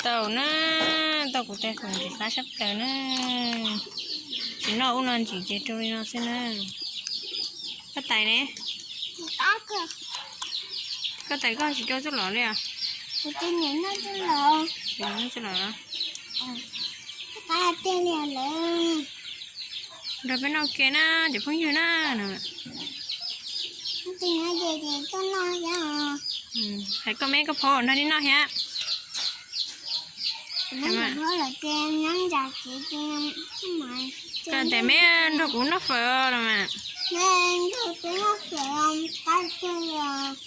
Tau na, tau kuv tej khoom ntsim qab sab plaws na. Tsis noj ub no ntsim ces rau li no xwb na. Koj tais ne? Koj tais koj tsis coj txuj lom li os? Kuv tsis nyiam noj txuj lom. Tsis nyiam noj txuj lom los? Qab tiag li lawm. Nrog peb noj ke na cov phooj ywg na. Hais koj me koj phauj nrog nej noj thiab. Koj tais me nrog kuv noj fawm los mas.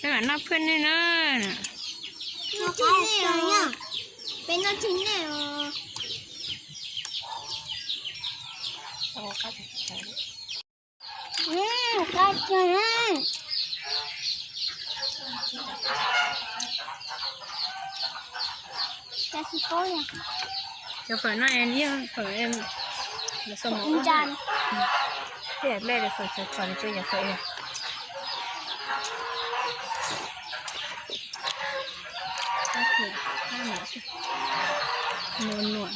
Peb mam noj phwj nej na. Peb noj tseg nej os. Cov fawm no yog fawm, fawm me, fawm fawm. Nua nua.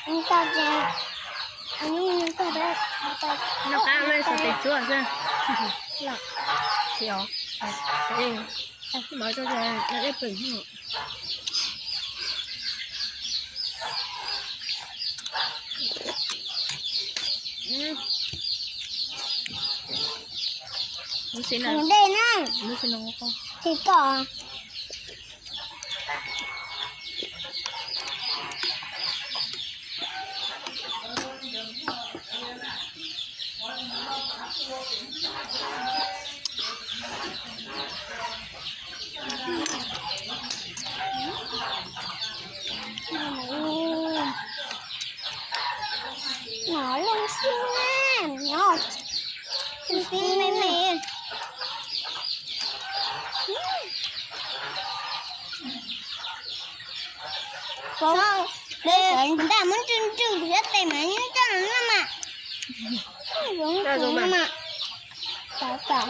Noj qab lawm, xav tes tsuab xwb. Tsis os. Mov rau dej pwm. Dej na. Tsis kom. Nov loo xwb na, nov loo xwb me me. Ntaj muab nrwg nrwg thiab tes mas nyob coj no mas. Zoo mas. Tam tam.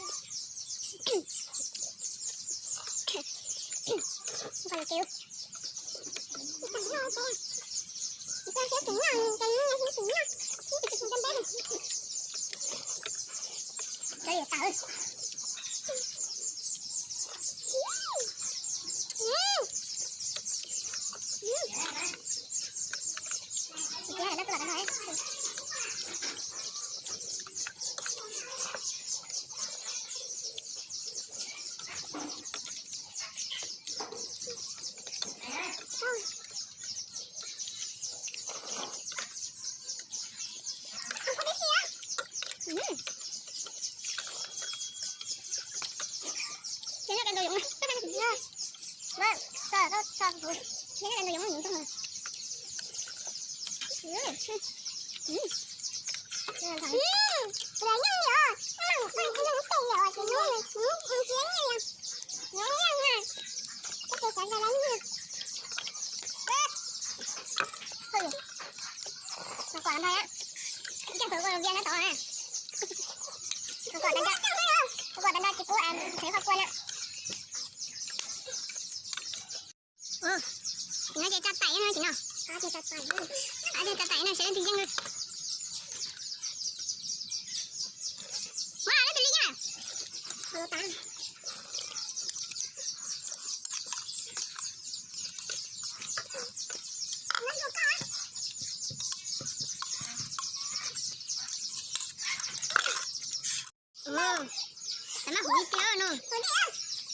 Tus kom ntag, tus kom ntag tsis pub, tsev kho kua na. Ua, no ces tso taim no tsis no. Tso taim no sawv leej twg yeej. Ua, leej twg li yeej. Tam maj huv ib tiag no.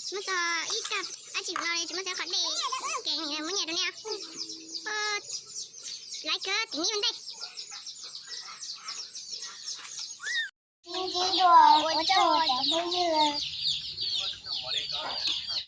Muab txog ib tag dab tsi no tsis muaj txog qhov dej, ces muab nyiam rau nej. Like tim ib ua ntej. Ib ntsib dua ua tsaug cov phooj ywg.